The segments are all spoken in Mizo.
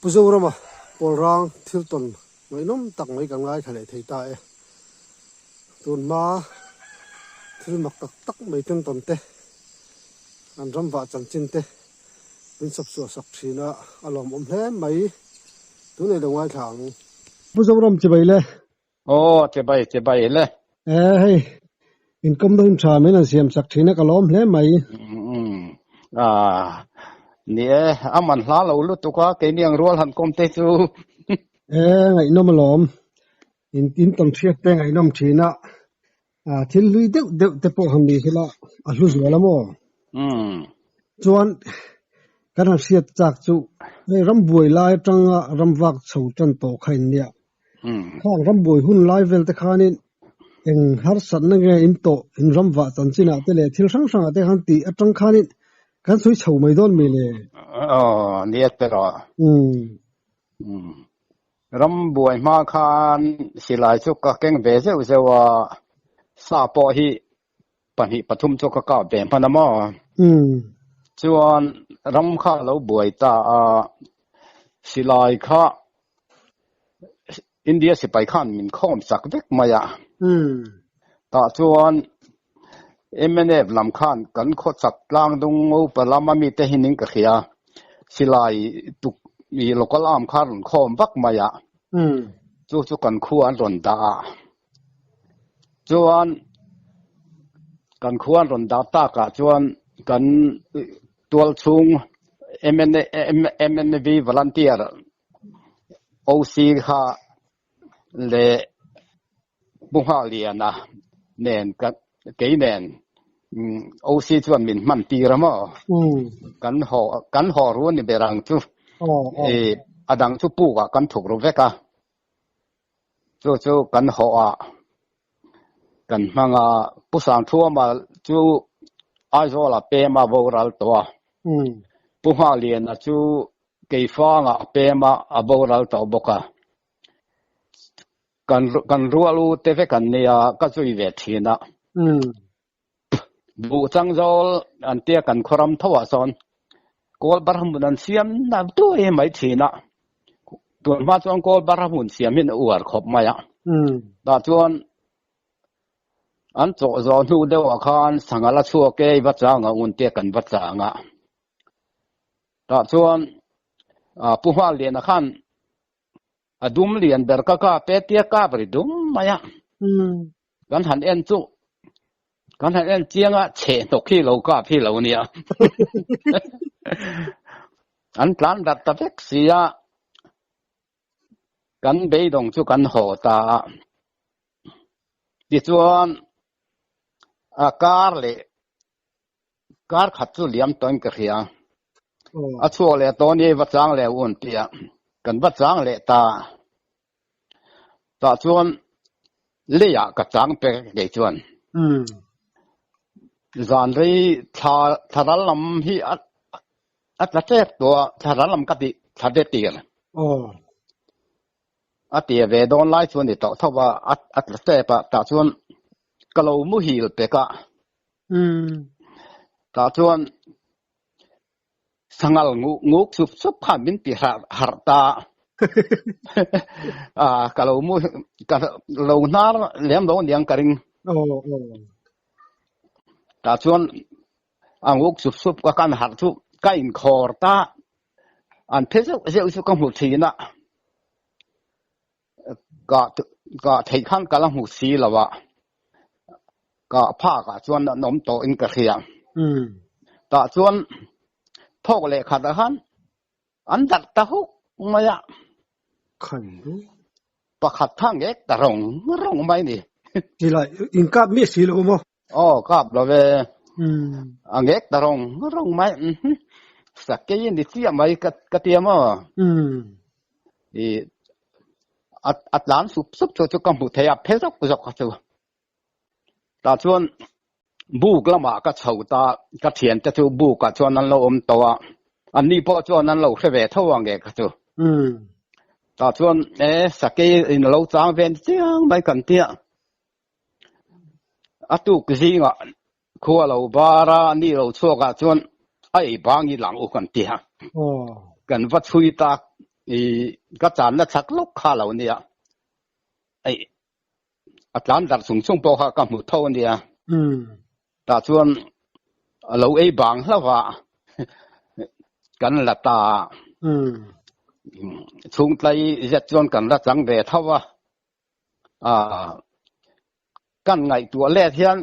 Pu Zorama Pawlrang thil tawn ngaihnawm tak mai kan ngaithla leh thei ta e. Tun hma thil mak tak tak mai ten tawn te, an ram vah chanchin te min sawp chhuah sak thin a, a lawmawm hle mai. Tunei lo ngaithla ang. Pu Zoram chibai le. Aw, chibai chibai le. E hei, inkawmna hun tha min han siam sak thin a, ka lawm hle mai. Ah, ni e, a man hla lo lutuk a, keini ang rual han kawm te chu. E, ngaihnawm alawm. In in tawn hriat te ngaihnawm thin a, ah, thil hlui deuh deuh te pawh han ni sela a hlu zual a maw? Umm. Chuan kan han hriat chak chu hei rambuai lai atanga ramvak chho tan tawh kha in nia. Khang rambuai hun lai vel te khanin eng harsatna nge in tawh in ramvah chanchinah te leh thil hrang hrangah te khan tih atang khanin kan sawi chho mai dawn mi le? Aw, nia te rawh. Umm. Umm. Rambuai hma khan silai chu ka keng ve zeuh zeuh a, sa pawh hi pahnih pathum chu ka kap ve hman a maw? Chuan ram kha a lo buai ta a, silai kha India sipai khan min khawm chak vek mai a. Tah chuan mnf lam khan kan khawchak tlang dung upa lama mite hi ning ka hria, silai tuk i local arm kha rawn khawm vak mai a, chu chu kan khua an rawn dah a. Chuan kan khua an rawn dah takah chuan kan tualchhung MNV volunteer OC kha leh Pu Nghahliana nen ka kei nen OC chuan min hman tir a maw? Kan haw kan haw ru a ni ber ang chu. A dang chu pukah kan thuk ru vek a. Chu chu kan haw a kan hmang a. Pu Sangthuama chu Aizawla pem a boral tawh a. Pu Nghahliana chu Keifanga pem a a boral tawh bawk a. Kan kan rual u te vek an nia ka zui ve thin a. Buh chang zawl an tia kan khawram tho ah sawn kawl bar hmun an siam na tuai mai thin a. Tun hma chuan kawl bar hmun siam hian a uar khawp mai a. Tah chuan an chawh zawh hnu deuh ah khan sangha la chhuak e i va chang ang un tia kan va chang a. Tah chuan Pu Hmalliana khan A dum lian ber ka kap e tia kap ri dum mai a. Kan han en chu kan han en chiang a chhe hnawk hi lo kap hi lo nia. An tlan dat ta vek si a. Kan beidawng chu kan haw ta a. Tichuan a kar leh Kar khat chu liam tawhin ka hria. A chhuak leh tawh ni va chang leh un tia kan va chang leh ta. Tah chuan leiah ka chang pek kei chuan. Zan rei thla thla ral lam hi a a tla ṭep tawh a, thla ral lam ka ti thla de tir. A tia ve dawn lai chuan ni tawh tho a, a tla ṭep a, tah chuan ka lo muhil pek a. Tah chuan sangal nguk sup sup khan min ti harh ta a. Ka lo mu ka lo hnar lem lo aniang ka ring. Tah chuan a nguk sup sup ka kan harh chu ka inkhawr ta. An phe zeuh zeuh chu ka hmu thin a. Ka ka theih khan ka la hmu si lo a, ka phak ah chuan an awm tawh in ka hria. Tah chuan thawk leh khat ah khan an darh ta huk mai a. Pakhat kha ngek ta rawng rawng mai ni. Silai in kap miah si lo maw? Aw kap lo ve. A ngek ta rawng rawng mai. Sakei a ni chiah mai ka ka tia maw? I a a tlan sup sup chu chu ka hmu thei a phe zawk zawk kha chu. Tah chuan buk lamah ka chho ta ka thiante chu bukah chuan an lo awm tawh a. Anni pawh chuan an lo hre ve tho ang nge kha chu. Tah chuan e sakei in a lo chang ve chiang mai kan tia. A tuk zingah khua lo bar a, ni lo chhuakah chuan a ei bang i lang u kan ti a. Kan va chhui tak. I ka channa chak lawk kha lo nia. Ei a tlan darh chung chung pawh kha ka hmu tho a nia. Tah chuan a lo ei bang hlauh a, kan la ta a. Chhungtlai zet chuan kan la chang ve tho a. Kan ngaihtuah let hian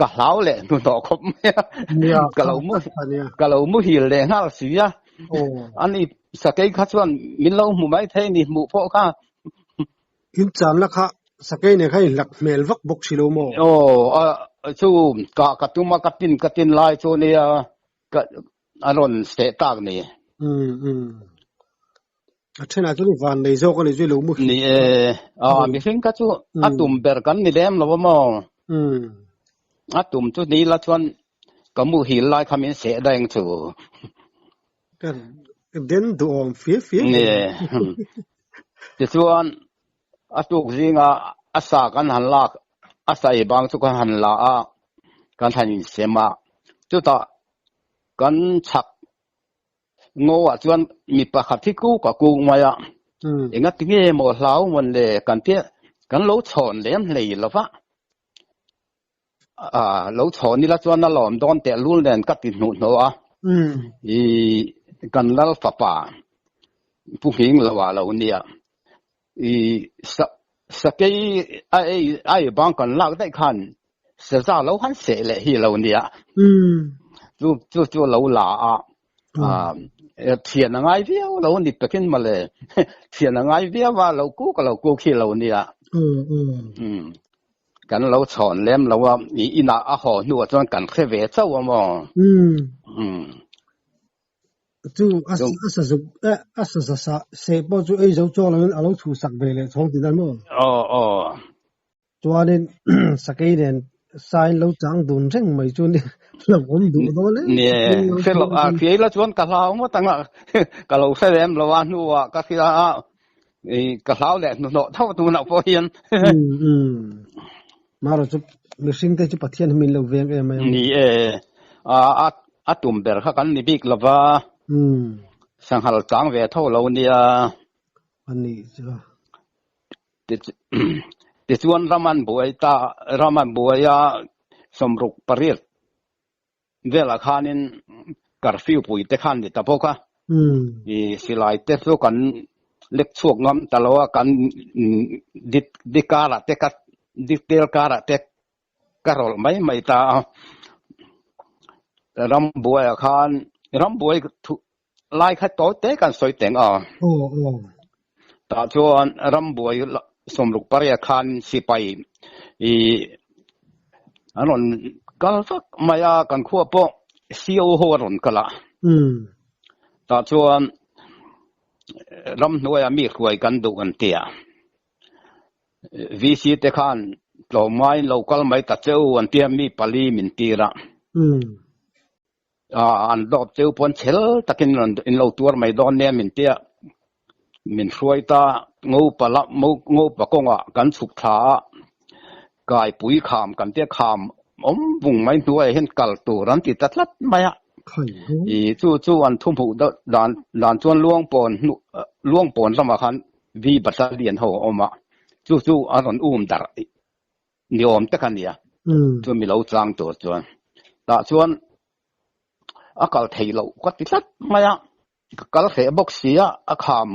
ka hlau leh hnuhnawh khawp mai a. Ka lo mu ka lo muhil leh nghal si a. Ani sakei kha chuan min lo hmu mai thei ni hmuh pawh kha. In channa kha sakei nen kha in hlak hmel vak bawk si lo maw? Aw, chu ka ka tum a ka tin ka tin lai chu nia ka a rawn seh tak ni. Um um. A thenah chuan van nei zawk a ni zui lo mu. Ni e, a mihring kha chu a tum ber kan ni lem lo a maw? Um. A tum chu ni la chuan ka muhil lai kha min seh daih ang chu. Kan den duhawm fia fia. Ni e. Tichuan a tuk zinga a sa kan han lak a sa ei bang chu kan han la a, kan han insem a. Chutah kan chhak ngaw ah chuan mi pakhat hi kuk a kuk mai a, engati nge maw hlau mawn le kan tia kan lo chhawn lem hlei lo va. Lo chhawn ila chuan a lawm dawn tehlul nen ka ti hnuhhnawh a, i kan lal fapa Pu Hming lo ah lo nia, i sakei a ei a ei bang kan lak daih khan saza lo han seh leh hi lo nia, chu chu chu lo la a, thian a ngai viau lo ni takin mawle, thian a ngai viau a lo kuk a lo kuk hi lo nia. Kan lo chhawn lem lo a, i inah a haw hnuah chuan kan hre ve chauh a maw? Umm. Chu a sa zuk eh a sa za sa seh pawh chu ei zo chuang loin a lo chhuhsak ve leh chhawng tih dan maw? Aw aw. Chuanin sakei nen sain lo chang dun reng mai chu ni lo awm duh dawn em? Ni e, hre lo a hriai la chuan ka hlau ngawt ang a, ka lo hre lem lo a hnuah ka hria a, I ka hlau leh hnuhnawh tho tunah pawh hian. Mara chu mihring te chu Pathian hi min lo veng em mai. Ni e, a a tum ber kha kan ni bik lova. Sanghal chang ve tho lo nia. Ani chu. Tichuan ram an buai ta, ram an buai a 68 Velah khanin curfew pui te khan ni ta bawk a, i silai te chu kan lek chhuak ngam ta lo a, kan di karah te ka di tel karah te ka rawlh mai mai ta a. Rambuaiah khan rambuai thu lai kha tawi te kan sawi teng a. Tah chuan rambuai 68 khan sipai i an rawn kal vak mai a, kan khua pawh CO ho a rawn kal a. Tah chuan ramhnuaia mi hruai kan duh an ti a. VC te khan tlawmngaiin lo kal mai ta che u an ti a, mi pali min tir a. An dawp cheu pawn chhel takin in lo tuar mai dawn nia min tia min hruai ta ngopa la ngopa kawngah kan chhuk thla a kaipui kham kan tia kham awm vung mai hnuaiah hian kal tur an ti ta tlat mai a i chu chu an thu hmuh dan dan chuan luangpawn hnu luangpawn lamah khan V battalion ho a awm a chu chu a rawn um darh Ni awm tak a nia. Chu mi lo chang tur chuan. Tah chuan a kal theih loh ka ti tlat mai a. Ka kal hreh bawk si a, a kham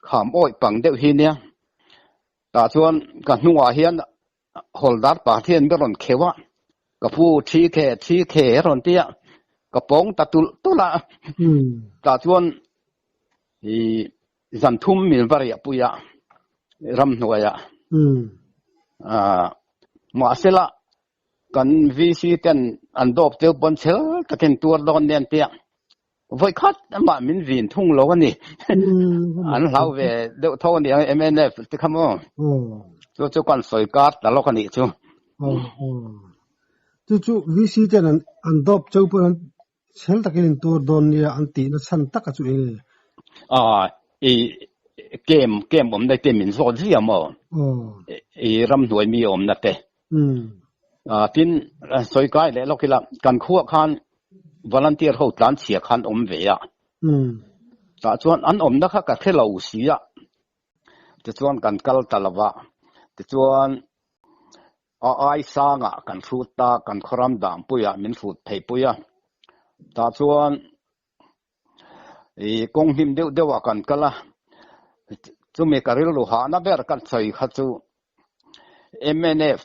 kham awih pang deuh hi nia. Tah chuan ka hnungah hian hawldar pa hian min rawn kheuh a, ka pu thi khe thi khe a rawn ti a, ka pawng ta tulh tulh a. Tah chuan i Zan thum min va riah pui a, ramhnuaiah. Mahsela, kan VC ten an dawp cheu pawn chhel takin tuar dawn nen tia vawi khat amah min vin thung lo a ni. An hlau ve deuh tho a ni ang mnf te kha maw. Chu chu kan sawi kar ta lawk a nih chu. Chu chu VC ten an dawp cheu pawn an Chhel takin in tur dawn nia an tihna chhan taka chu eng nge? Aw, i kem kem awmna te min zawt zia maw? I ramhnuai mi awmna te. Tin, sawi kai leh lawk ila, kan khuah khan volunteer ho tlan chhia khan awm ve a. Tah chuan an awmna kha ka hre lo si a, tichuan kan kal ta lo va. Tichuan a ai sangah kan hrut ta, kan khawram danpuiah min hrut pheipui a. Tah chuan i kawng hnim deuh deuhah kan kal a, chumi ka rilru hahna ber ka sawi kha chu mnf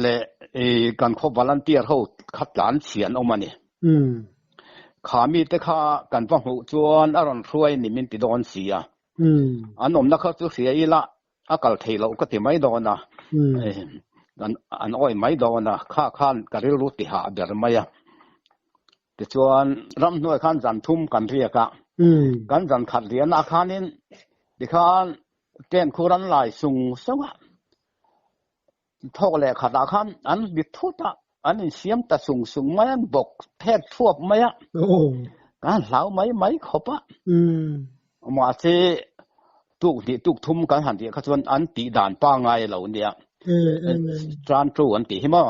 leh i kan khaw volunteer ho kha tlan chhi an awm a ni. Kha mite kha kan va hmuh chuan a rawn hruai ni min ti dawn si a. An awmna kha chu hria ila a kal thei loh ka ti mai dawn a, an awih mai dawn a, kha khan ka rilru ti hah ber mai a. Tichuan ramhnuai khan zan thum kan riak a, kan zan khat riahna khanin tikhan tent khur an lai sung sung a, thawk leh khatah khan an bit thut a, an insiam ta sung sung mai a, an bawk phek thuap mai a, kan hlau mai mai khawp a. Mahse tuk hnih tuk thum kan han tih kha chuan an tih dan pangngai lo nia. Tan tu an tih hi maw?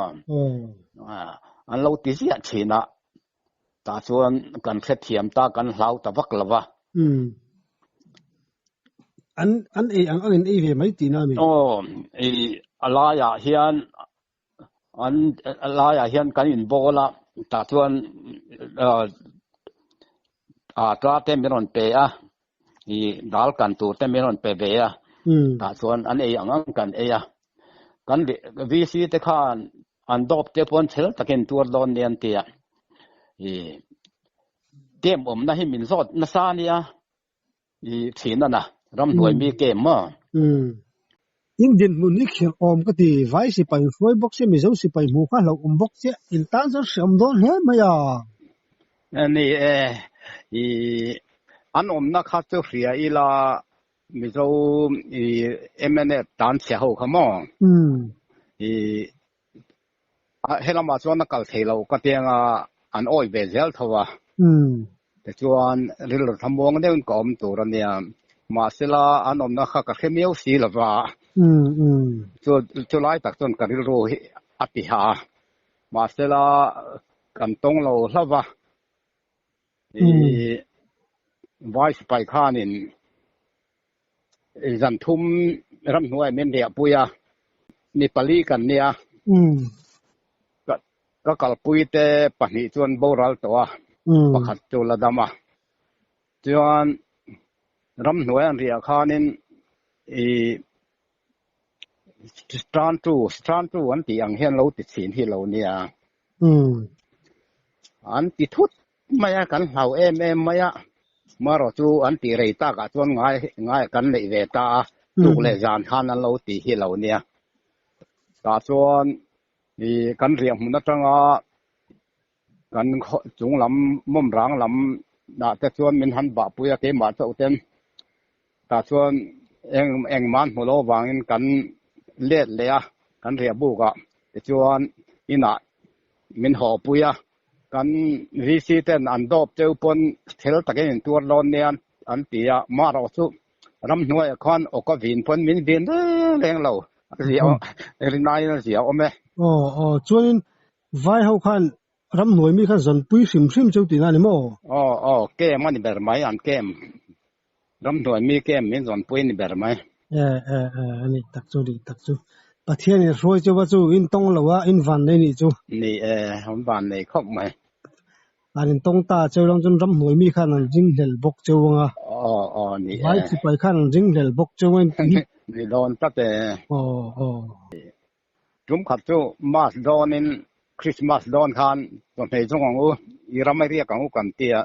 An lo ti ziah thin a, tah chuan kan hrethiam ta kan hlau ta vak lo va. An an ei ang angin ei ve mai tihna a ni. Aw, i a laiah hian an a laiah hian kan inbawl a, tah chuan ata te min rawn pe a, i dal kan tur te min rawn pe ve a, tah chuan an ei ang ang kan ei a. Kan VC te khan an dawp te pawn chhel takin tuar dawn nia an ti a, i camp awmna hi min zawt nasa a nia. I thin a na, ramhnuai mi kem maw? Umm. In dinhmun hi khirh awm ka ti, vai sipai hruai bawk sia, Mizo sipai hmuh kha hlauh awm bawk chiah, in tan chuan hreawm dawn hle mai a. Ni e, i an awmna kha chu hria ila Mizo i mnf tan chhe ho kha maw? Umm. I Helamah chuan a kal thei lo ka tiang a, an awih ve zel tho a. Tichuan rilru thlamuang deuhin ka awm tur a nia. Mahsela an awmna kha ka hre miau si lo va. Chu lai tak chuan ka rilru hi a ti ha a. Mahsela kan tawng lo hlauh va. Vai sipai khanin Zan thum ramhnuai min riahpui a, mi pali kan nia. Ka kalpui te pahnih chuan boral tawh a, pakhat chu la dam a. Chuan ramhnuai an riah khanin i tan tu, tan tu an tih ang hian lo ti chhin hi lo nia. An ti thut mai a, kan hlau em em mai a, marawh chu an tih rei takah chuan ngai ngai kan neih ve ta a, tuk leh zan khan an lo tih hi lo nia. Tah chuan ih kan riah hmun atanga kan chung lam mawm rang lam ah te chuan min han bah pui a keimah chauh ten tah chuan eng engmah an hmu lo avangin kan let leh a kan riah buk ah tichuan inah min haw pui a. Kan VC ten an dawp cheu pawn thil takin in tuar dawn nia an ti a, marawh chu ramhnuaiah khan awka vin pawn min vin reng reng lo, a zia rinaiin a zia awm e. Aw aw, chuanin vai ho khan ramhnuai mi khan zawnpui hrim hrim cheu tihna a ni maw? Aw aw, kem a ni ber mai, an kem, ramhnuai mi kem min zawnpui a ni ber mai. E e e, a ni tak chu, a ni tak chu. Pathian in hruai cheu a chu in tawng lo a, in van nei nih chu. Ni e, an van nei khawp mai. An in tawng ta cheu lang chuan ramhnuai mi khan an ring hlel bawk cheu ang a. Aw aw ni e. Vai sipai khan an ring hlel bawk cheu ang a. Ni dawn tlat e. Aw aw. Tum khat chu Mass dawnin Christmas dawn khan chawhmeh zawng ang u, i ram a riak ang u kan ti a,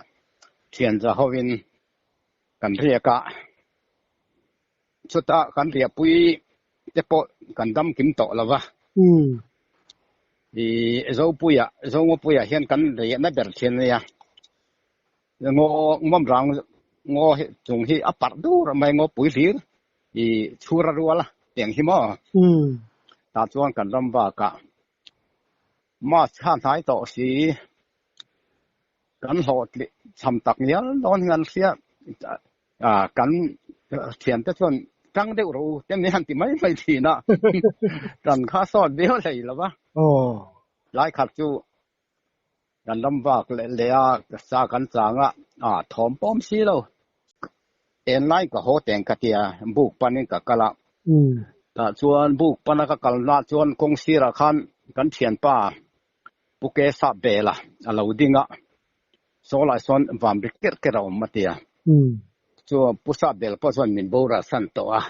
thian za hovin kan riak a. Chutah kan riahpui te pawh kan dam kim tawh lo va. I Zopuia, Zongapuia hian kan riahna ber thin a nia. Ngaw ngawmrang ngaw hi chung hi a parh dur mai ngawpui hlir i chhur a rual a tiang hi maw. Tah chuan kan ram bakah mask kha hnai tawh si kan hlawhtling cham tak ngial dawn hian hria kan thiante chuan tang deuh rawh u te min han ti mai mai thin a tan kha sawt viau hlei lo va. Lai khat chu Kan ram vak leh leh a, sa kan chang a, a thawm pawm si lo. En lai ka haw teng ka tia buk panin ka kal a. Tah chuan buk pana ka kalna chuan kawng sirah khan kan thianpa Pu Ke Sap Bela a lo ding a, saw lai sawn van ri kerh kerh a awm a tia. Chu Pu Sap Bel pawh chuan min boral san tawh a.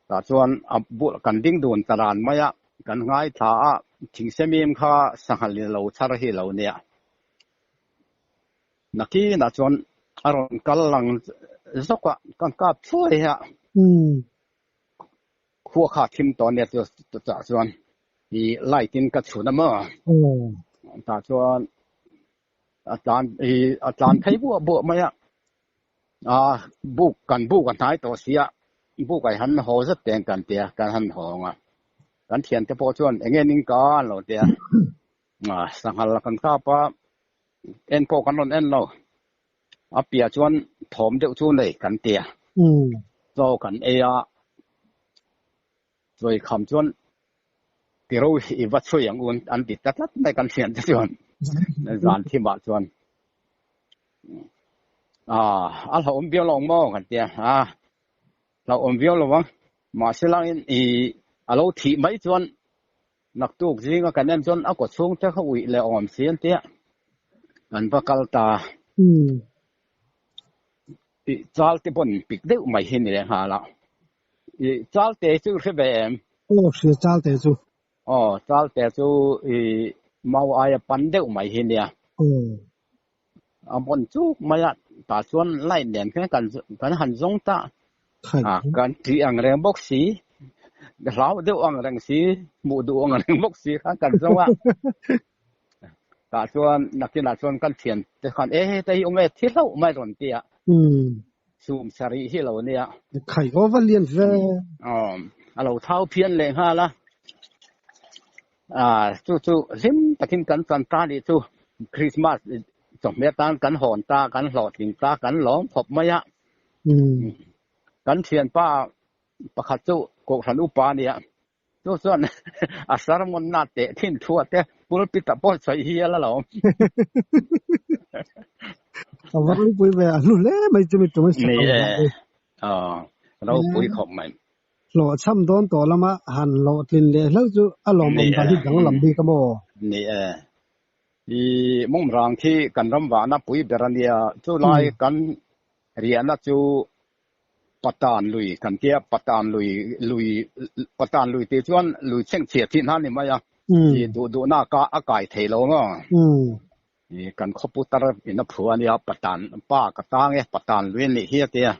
Tah chuan a bulah kan ding dun ta ran mai a, kan ngaithla a, thingsemim kha sanghal in a lo chhar hi lo nia. Nakinah chuan a rawn kal lang zawk a, kan kap thuai a. Khua kha thim tawh ania chu chutah chuan i light in ka chhun a maw? Tah chuan a tlan i a tlan phei buah buah mai a, a buk kan buk a hnai tawh si a, buk ah hian haw zet teng kan tia kan han hawng a, kan thiante pawh chuan eng nge ning ka an lo tia sanghal kan kap a, en pawh kan rawn en lo. A piah chuan thawm deuh chu nei kan ti a, chaw kan ei a, chawi kham chuan tiro i va chhui ang u an ti ta tlat mai kan hriat te chuan zan thimah chuan a a hlauhawm viau lo ang maw kan ti a, a hlauhawm viau lo ang mahse langin i a lo thih mai chuan Naktuk zinga kan en chuan a kaw chhung te kha uih leh awm si an tia kan va kal ta. Tih chal te pawn pik deuh mai hi ni leh nghal a. I chal te chu hre ve em? Aw hria chal te chu. Aw chal te chu i mau aia pan deuh mai hi nia. A pawn chuk mai a tah chuan light nen khan kan kan han zawng ta a kan tih ang reng bawk si hlau deuh ang reng si hmuh duh ang reng bawk si khan kan zawng a tah chuan nakinah chuan kan thian te khan e heta hi awm e thi hlauh mai rawn ti a sum sarih hi lo nia khai aw va lian ve aw a lo thau phian leh nghal a Ah, chu chu hlim takin kan chan ta nih chu Christmas chawhmeh atan kan hawn ta, kan hlawhtling ta, kan lawm khawp mai a. Kan thianpa pakhat chu Kohhran upa a nia, chu chuan a sermon na teh thin thu a te pulpit ah pawh sawi hial a lo. A va ropui ve, a hlu hle mai chu mi tum a Ni e, aw, ropui khawp mai. Hlawhchham dawn tawh lama han hlawhtlin leh hlauh chu a lawmawm dan hi danglam bik a maw? Ni e. I mawmrang khi kan ram vahna pui ber a nia. Chulai kan riahna chu Patan lui kan tia, Patan lui lui Patan lui tih chuan lui chhengchhiat thih hna a ni mai a. I duh duhna a kai thei lo maw? I kan khawpu tar in a phu a nia, Patan pa ka tang e, Patan lui a nih hi a ti a.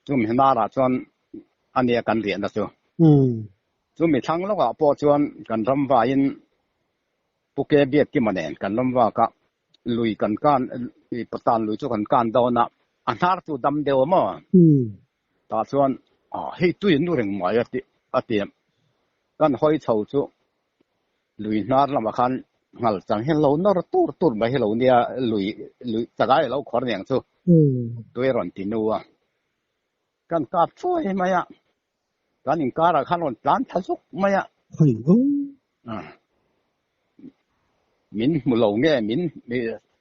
Chumi hnarah chuan a nia kan riahna chu. Chumi thlang lawkah pawh chuan kan ram vaiin Pu Ke Biakkima nen kan ram vak a, lui kan kan, Patan lui chu kan kan dawn a, a hnar chu dam deuh a maw? Tah chuan, hei tui an nu reng mai a ti a ti a. Kan hawi chho chu lui hnar lamah khan nghal chang hian lo nawr tur tur mai hi lo nia, lui lui chakai a lo khawr niang chu tui a rawn ti nu a. Kan kap thuai mai a, kan inkarah khan rawn tlan thla zuk mai a. Min hmu lo nge min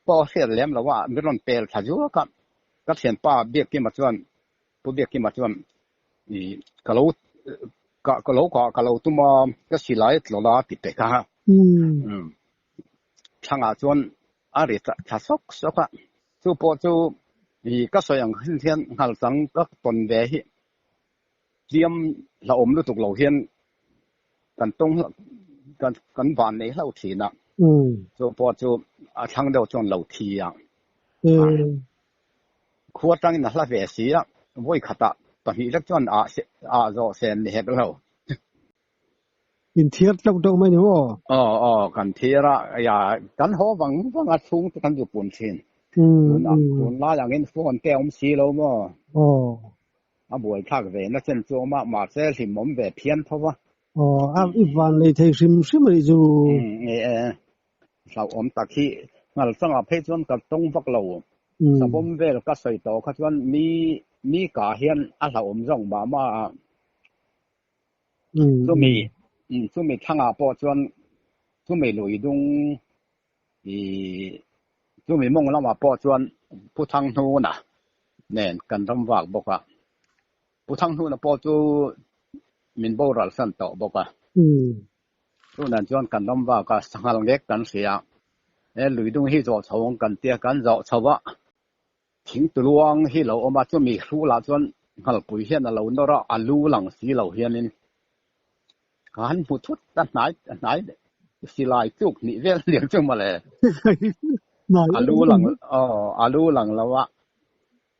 pawh hriat lem lo a, min rawn pel thla zuak a. Ka thianpa Biakkima chuan Pu Biakkima chuan i ka lo ka ka lo kah ka lo tum a, ka silai a tlawlh a ti pek a. Thlangah chuan a ri thla sawk sawk a, chu pawh chu i ka sawi ang hin hian nghal chang ka tawn ve hi tliam hlauhawm lutuk lo hian kan tawng kan kan van nei hlauh thin a, chu pawh chu a thlang deuh chuan lo thi a. Khua tangin a hla ve si a, vawi khatah pahnih lek chuan ah ah zawh sen ni hek lo. Inthiar tlauh deuh mai ni maw? Aw aw, kan thiar a, ya kan haw vang vang a chhung te kan zu pun thin. Tunah tunlai angin phone te a awm si lo maw? Aw. A buaithlak ve na chen chu awm a, mahse hlimawm ve phian tho va. Aw, a i van nei thei hrim hrim a nih chu. Ni e. Hlauhawm tak hi nghal changah phei chuan ka tawng vak lo. Savawm vel ka sawi tawh kha chuan mi mi ka hian a hlauhawm zawk mah mah a. Chumi chumi thlangah pawh chuan chumi lui dung ih chumi mawng lamah pawh chuan Pu Thanghnuna. nen kan ram vak bawk a. Pu Thanghnuna pawh chu min boral san tawh bawk a. Tunah chuan kan ram vak a, sanghal ngek kan hria. He luidung hi zawh chho ang kan tia, kan zawh chho a. Thing tuluang hi lo awm a, chumi hrulah chuan nghalpui hian a lo nawr a, a lu lang si lo hianin ka han hmu thut a, hnai hnai silai tluk hnih vel hniang chu mawle. A lu lang aw a lu lang lo a,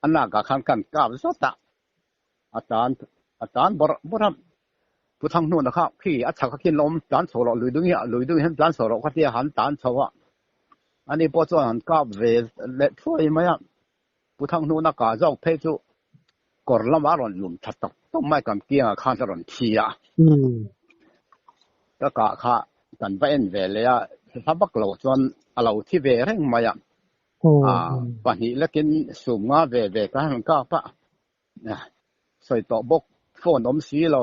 a nakah khan kan kap zawt a, a tan a tan bawrh bawrh a, Pu Thanghnuna kha khi a chhak a khin lawm tlan chho rawh lui dung hi lui dung hian tlan chho rawh kha tia han tan chho a, ani pawh chuan han kap ve leh thuai mai a, Pu Thanghnuna kah zawk phei chu kawr lamah a rawn lum tha tawk tawk mai kan kiangah khan a rawn thi a, ka kah kha kan va en ve leh a, hla vak lo chuan a lo thi ve reng mai a, pahnih lekin sum nga ve ve ka han kap a. Sawi tawh bawk phone awm si lo,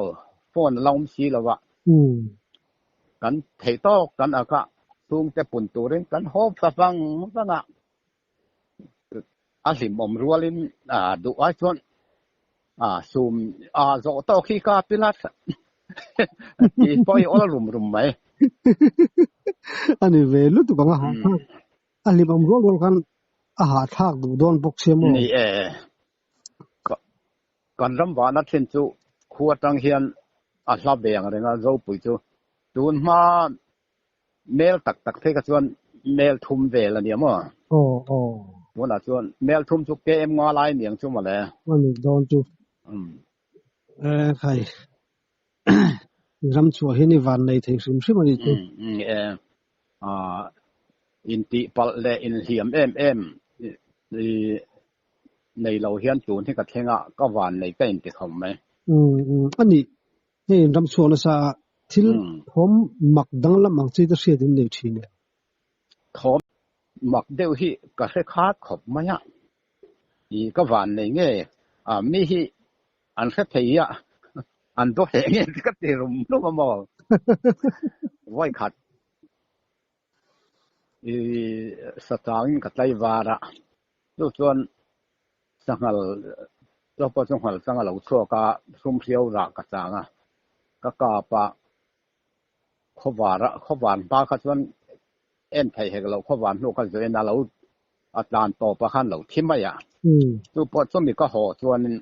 phone a la awm si lo a, kan theih tawk kan ak a, chhungte pun turin kan hawp ta vang vang a, a hlimawm rualin duh ai chuan sum zawh tawk hi ka pil a tih pawh hi awl rum rum mai. A ni ve lutuk ang a hahthlak, a hlimawm rual rual khan a hahthlak duh dawn bawk sia maw? Ni e. Kan ram vahna thin chu khu atang hian a hla ve ang reng a, Zopui chu tun hma mel tak tak phei kha chuan mel thum vel a nia maw? Aw aw. Tunah chuan mel thum chu KM nga lai niang chu mawle. A nih dawn chu. E khai. Ram chhuah hian i van nei thei hrim hrim a nih chu. E intih palh leh inhliam em em i nei lo hian tun hi ka thleng a, ka van nei ka inti khawp mai. A nih, hei in ram chhuak nasa a, thil thawm mak danglam ang chi te hriat in nei thin e. Thawm mak deuh hi ka hre khat khawp mai a, i ka van nei nge a, mi hi an hre thei a, an daw hle nge ka ti rum rum a maw? Vawi khat I sachangin ka tlaivar a, chu chuan sanghal chu pawh chu nghal chang a lo chhuak a, sumhriau rah ka chang a, ka kap a, khawvar a, khawvar hma kha chuan en theih hek loh khawvar hnu kha zuain a lo a tlan tawp a khan lo thi mai a, chu pawh chumi ka haw chuanin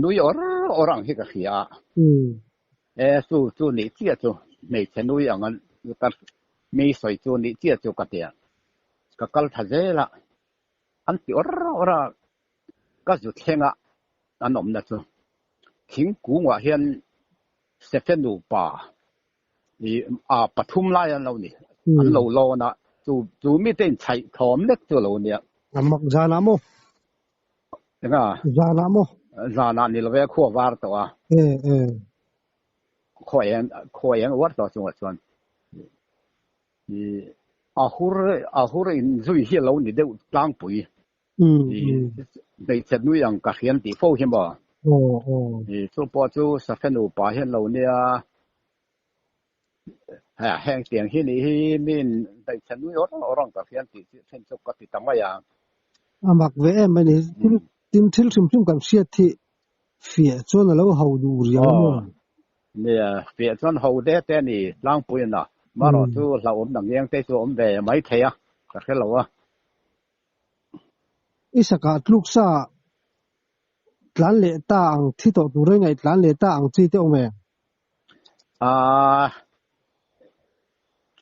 nui awr awr ang hi ka hria a. E chu chu nih chiah chu hmeichhe nui ang an ka mi sawi chu nih chiah chu ka tia. Ka kal tha zel a, an ti awr awr a, ka zu thleng a an awmna chu. Thingkungah hian Sefe nupa i a pathum lai an lo ni, an lo lawn a, chu chu mite inchhaih thawm lek chu a lo nia. A mak zanah maw? Enga? Zanah maw? Zanah ni love khua var tawh a. E e. Khua eng khua eng uar tawh chungah chuan i a hur a hur in zui hi a lo ni deuh tlangpui. I hmeichhe nui ang ka hrian tih fo hi maw? Aw aw. I chu pawh chu Safe nupa hian lo nia. Heng tiang hi nih hi min hmeichhe nui awr awr ang ka hrian tih chu then chu ka ti ta mai a. A mak ve em a ni. Thil tin thil hrim hrim kan hriat hi fiah chuan a lo ho duh riau a maw? Nia, fiah chuan ho de te a ni tlangpui a na. Marawh chu hlauhawm dang eng te chu a awm ve mai thei a, ka hre lo a. I sakah tluk sa tlan leh ta ang thi tawh tur reng ngaih tlan leh ta ang chi te awm em? Aaa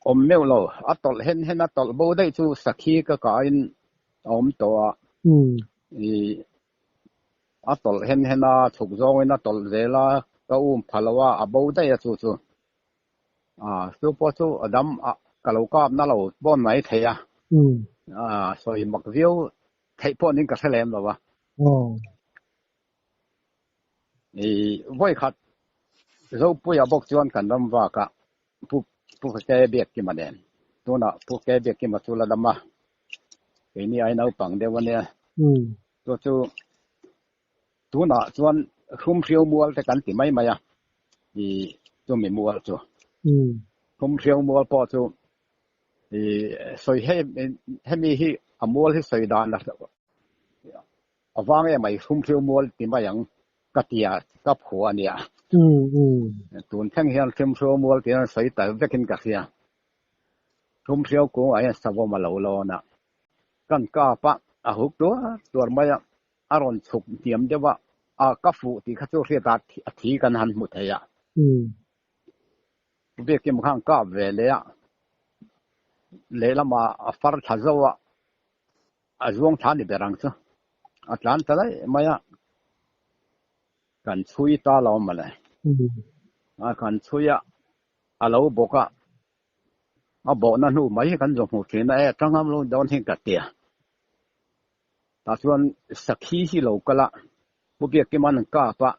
awm meuh lo, a tawlh hen hen a tawlh bo daih chu sakhi ka kahin a awm tawh a, i a tawlh hen hen a chhuk zawngin a tawlh zel a, ka um pha lo a, a bo daih a chu chu. Aaa chu pawh chu a dam a ka lo kap na lo pawn mai thei a, aaa sawi mak viau theih pawh nin ka hre lem lo a. I vawi khat Zopuia bawk chuan kan ram vak a, Pu Pu Ke Biakkima nen. Tunah Pu Ke Biakkima chu la dam a, keini ai naupang deuh a nia. Chu chu tunah chuan Hrumhriau mual te kan ti mai mai a, i chumi mual chu. Hrumhriau mual pawh chu i sawi hemi hi a mual hi sawi dan a. A vang em mai Hrumhriau mual ti mai ang ka tia ka phuah a nia. Tun thleng hian Hrumhriau mual tiin an sawi ta vekin ka hria. Hrumhriau kungah hian savawm a lo lawn a, kan kap a, a huk tuar tuar mai a, a rawn chhuk hniam deuh a, a ka fuh tih kha chu hriat a a thi kan han hmu thei a. Biakim khan kap ve leh a, lehlamah a far thla zo a, A zuang thla ni ber ang chu. A tlan ta daih mai a. Kan chhui ta lo mawle. A kan chhui a, a lo bawk a. A bawhna hnu mai hi kan zawh hmuh thin a, e tangam lo dawn hi ka ti a. Tah chuan sakhi hi lo kal a, Pu Biakkima'n an kap a,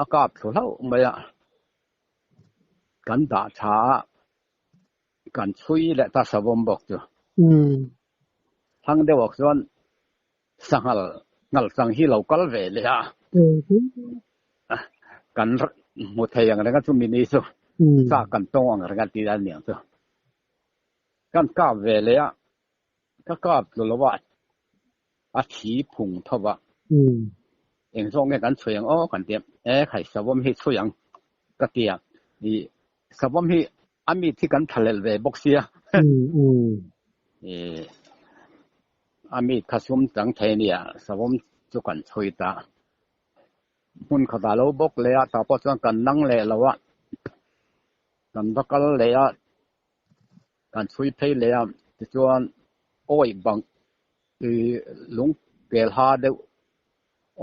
a kap thlu hlauh mai a. Kan dah tha a. Kan chhui leh ta savawm bawk chu. Thlang deuhah chuan sanghal ngal chang hi lo kal ve leh a. Kan hmu thei ang reng a chumi ni chu sa kan tawng ang reng a tih a niang chu. Kan kap ve leh a, ka kap tlu lo a, a thi phung tho va. Eng zawk nge kan chhui ang aw kan ti a, e khai savawm hi chhui ang ka ti a, ih Savawm hi a mit hi kan thalelh ve bawk sia. A mit kha sum chang thei nia savawm chu kan chhui ta. Hmun khatah lo bawk leh a, tah pawh chuan kan nang leh lo a, kan va kal leh a, kan chhui phei leh a, tichuan awih bang lung kel ha deuh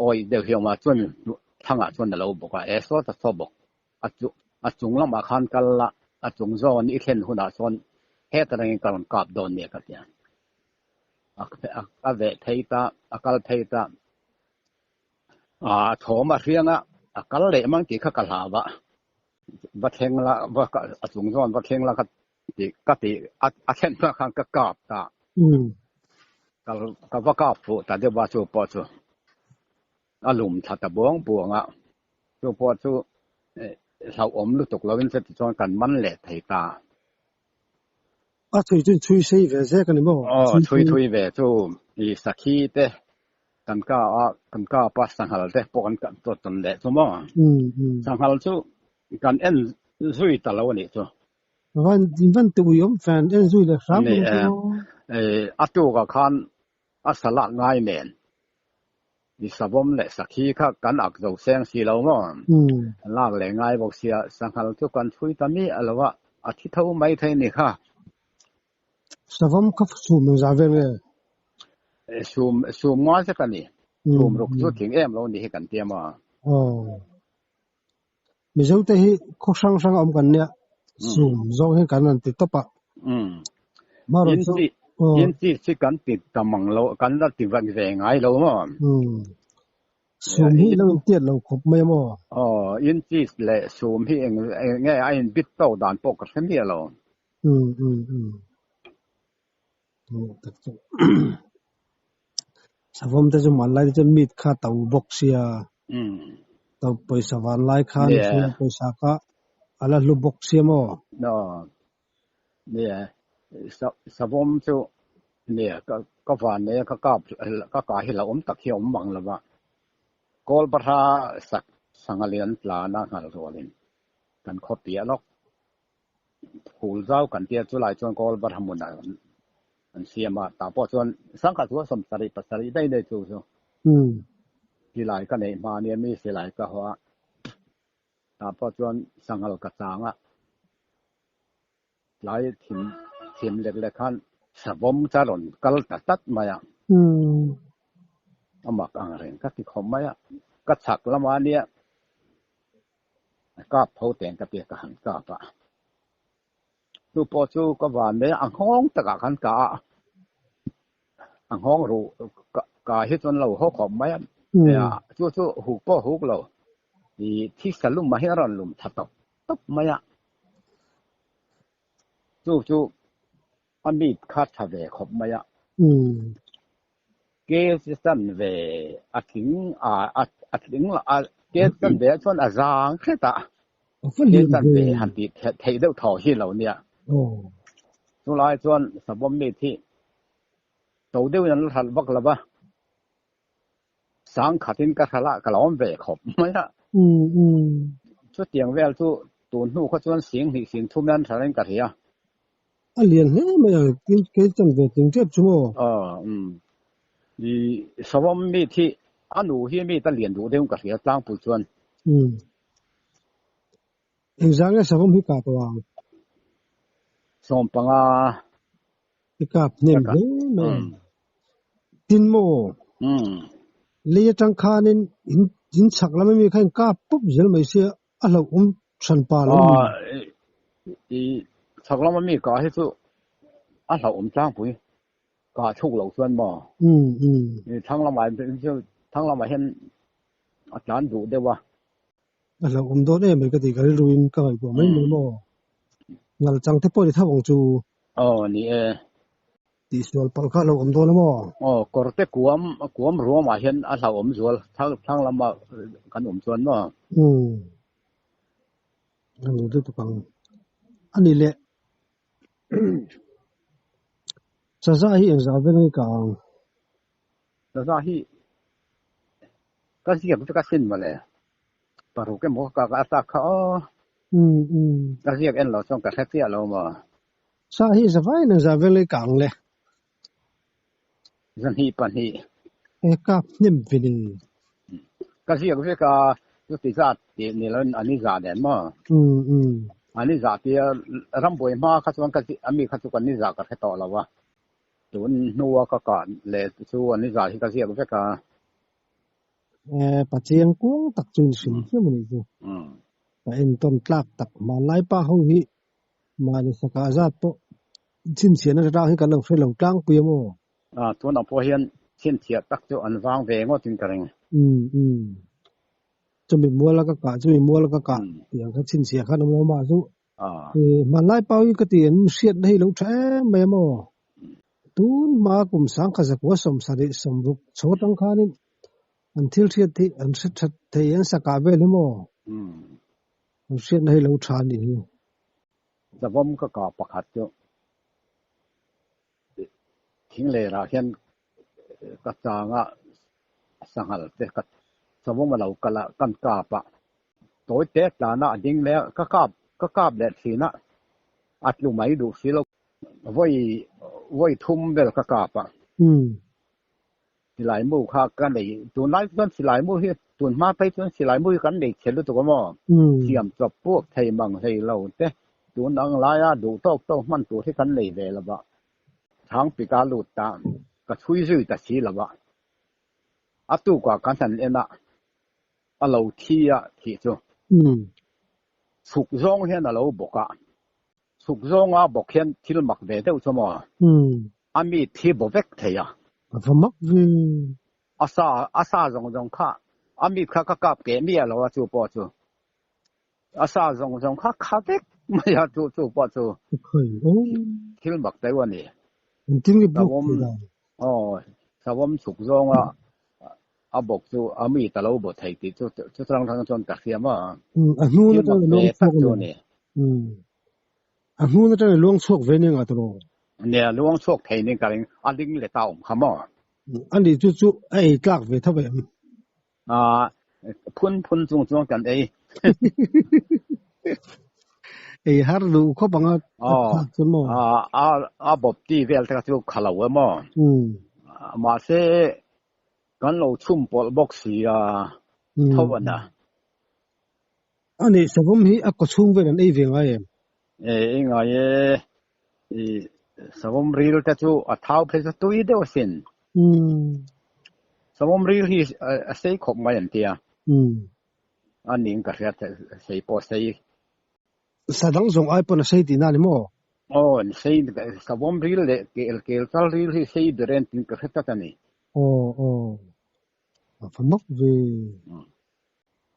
awih deuh hi a awm a, chuan thangah chuan a lo bawk a, e sawta saw bawk. A chu a chung lamah khan kal la, a chung zawn i thlen hunah chuan heta rengin ka rawn kap dawn nia ka ti a. A a veh phei ta, a kal phei ta. A thawm a hriang a, a kal leh mang tih kha ka hlau a. Va thleng la, va a chung zawn va thleng la ka ti ka ti a a thlen hma khan ka kap ta. Ka ka va kap fuh ta deuh a chu pawh chu. A lum thla ta buang buang a, chu pawh chu hlauhawm lutuk lovin chutih chuan kan man leh thei ta. A chhui chu chhui sei ve zek a ni maw? Aw, chhui thui ve chu i sakhi te kan ka a, kan kap a, sanghal te pawh kan kap tawt tawn leh chu maw? Sanghal chu kan en zui ta lo a nih chu. Van, van ti ui awm fan en zui leh hram ang chu maw? A tukah khan A salak ngai nen i savawm leh sakhi kha kan ak zo seng si lo maw? Lak leh ngai bawk sia, sanghal chu kan chhui ta miah lo a, a thi tho mai thei ni kha. Savawm kha sum eng zah vel nge? Sum, sum ngai zet a ni. Sum ruk chu tling em lo ni hi kan tia maw? Aw. Mizote hi khaw hrang hrang a awm kan nia, sum zawng hian kan rawn ti tawp a. Marawh chu In chi chi kan ti ta mang lo, kan la ti vek ve ngai lo maw? Sum hi lo intiat lo khawp mai a maw? Aw, in chi leh sum hi eng nge a inbit to dan pawh ka hre miah lo. Tak chu savawm te chu hmanlai te chuan meat kha to bawk sia to pawisa van lai khan sia pawisa kha a la hlu bawk sia maw? Nia savawm chu nia ka van nei a ka kap ka kah hi la awm tak hi a awm mang lo va kawl bahra sak sangha lian tlan a nghal rualin kan khaw piah lawk. Phul zau kan tia chu lai chuan kawl bar hmun ah an siam a, tah pawh chuan sangkhat chu a sawmsarih pasarih daih daih chu chu silai ka neih hma ania mi silai ka haw a, tah pawh chuan sanghal ka chang a, tlai thim thim lek lek khan savawm chu a rawn kal ta tlat mai a, a mak ang reng ka ti khawp mai a, ka chhak lamah ania A kap tho teng ka tia ka han kap a. Chu pawh chu ka van mai a, a nghawng takah khan ka a, a nghawng ruh ka hi chuan lo haw khawp mai a. Chu chu huk pawh huk lo, ih thisa lum ah hian a rawn lum tha tawp tawp mai a. Chu chu a mit kha tha ve khawp mai a. Ke chan ve a tling a a tling a ke chan ve ah chuan a zang hret a ke chan ve han tih theih deuh thaw hi lo nia. Chulai chuan savawm mit hi to deuhin an la hralh vak lo va. Sangkhatin ka hralh a, ka lo awm ve khawp mai a. Chutiang vel chu tun hnu kha chuan sing hnih sing thum hian hralhin ka hria. A lian hle mai a, kei chan ve tling tep chu maw? Aw, umm. I Savawm mi thi a nu hi mi ta lian duh deuh ka hria tlangpui chuan. Umm. Engzah nge Savawm hi kah tawh ang? 15. I kap hnem hle mai a. Tin maw? Lei atang khanin in in chhak lam ami kha in kap pawp zel mai sia a hlauhawm hran pa lo ni. I chhak lam ami kah hi chu a hlauhawm tlangpui kah chhuk loh chuan maw? Thlang lamah thlang lamah hian a tlan duh deuh a. A hlauhawm dawn em mai ka ti ka rilruin ka ngaihtuah mai mai maw? Ngal chang te pawh ni tho ang chu. Aw ni e. Tihsual palh kha a hlauhawm dawn a maw? Aw kawr te kuam kuam ruamah hian a hlauhawm zual thlang lama kan awm chuan maw? Umm. A ni lutuk ang. A ni leh. Chaza hi engzah vel nge ka ang? Chaza hi ka ziak vek a sin mawle. Paruk emaw ka ka atak kha aw. Ka ziak en lo chuan ka hre chiah lo maw. Sa hi zavai in engzah vel nge ka ang le? 200. E kap hnem ve ni. Ka ziak vek a chuti zat tih ni loin an i zah nen maw? An i zah tia rambuai hma kha chuan ka ami kha chu kan i zah ka hre tawh lo a. Tun hnua ka kah leh chu an i zah hi ka ziak vek a. E Pathian kuang tak chu in hrim hrim a nih chu. Ka entawn tlak tak hmanlai pa ho hi mahni sakah zat pawh chhinchhiahna atang hi kan lo hre lo tlangpui a maw? A tunah pawh hian chhinchhiah tak chu an vang ve ngawt in ka ring. Umm umm. Chumi muala ka kah chumi muala ka kah tih ang kha chhinchhiah khan awm lo mah chu hmanlai pau hi ka ti an hriatna hi lo tha em mai a maw? Tun hma kum sangkhat zakua 70 60 chho atang khanin an thil hriat hi an hre that thei an sakah vel hi maw? An hriatna hi lo tha a nih hi. Savawm ka kah pakhat chu thing lerah hian ka changa sanghal te ka savawm a lo kal a kan kap a tawi te tlana a ding leh a ka kap ka kap leh thin a a tlu mai duh si lo vawi vawi thum vel ka kap a. Silai mu kha ka nei tunlai chuan silai mu hi tun hma phei chuan silai mu hi kan nei chhe lutuk a maw? Thiam chawp puk thei mang hlei lo te tun ang laia duh tawk tawk hman tur hi kan nei ve lo va, thang pika lut ta ka chhui zui ta si lo va, a tukah kan han en a, a lo thi a thih chu chhuk zawng hian a lo bawk a, Chhuk zawnga bawk hian thil mak ve deuh chu maw? A mi thi baw vek thei a. A va mak ve. A sa, a sa zawng zawng kha, a mit kha ka kap keh miah lo a chu pawh chu. A sa zawng zawng kha kha vek mai a chu chu pawh chu. Thil mak deuh a ni. Engtin nge bawk thei dan? Aw, savawm chhuk zawnga a bawk chu a mi ta lo baw thei tih chu chutang tang chuan ka hria maw? A hnun atang a luang chhuak a ni. A hnun atang a luang chhuak ve nia ngah tawh. Nia, luang chhuak thei ning ka ring, a ling let a awm kha maw? A nih chu chu a ei tlak ve tho em? Phun phun chung chuan kan ei. Ei har duh khawp ang a thlak chu maw? A bawp ti vel te kha chu kha lo em aw? Mahse Kan lo chhum pawlh bawk si a, tho a na. A nih, savawm hi a kaw chhung vel an ei ve ngai em? E, ei ngai e. I savawm ril te chu a thau phei chu tui deuh asin. Savawm ril hi a sei khawp mai an tia. A ning ka hriat sei pawh sei. Sa dang zawng ai pawn a sei tihna a ni maw? Aw, sei savawm ril leh kel kel chal ril hi sei ber en tin ka hre tlat a ni. Aw aw, a va mak ve.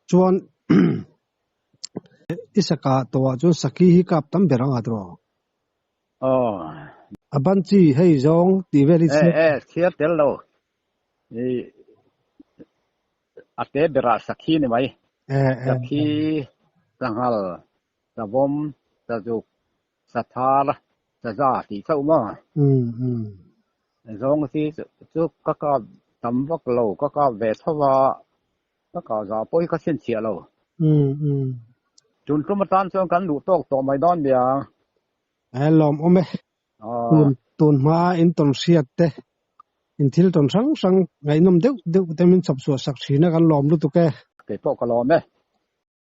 Chuan i saka tawhah chuan saki hi kap tam ber ang a tiraw? Aw. A ban chi hei zawng tih vel hi chhiar. E, e, chhiar tel lo. I a te berah sakhi ni mai. E, e. Sakhi, sanghal, savawm, sazuk, Sathar saza tih chauh maw? Umm umm. Zawng si chu ka kap Tam vak lo ka kap ve tho va, ka kah zah pawh hi ka chhinchhiah lo. Tun tum atan chuan kan luh tawk tawh mai dawn miang. A lawm awm e. Tun tun hma in tawn hriat te, in thil tawn hrang hrang ngaihnawm deuh deuh te min chhawp chhuah sak thin a kan lawm lutuk e. Kei pawh ka lawm e.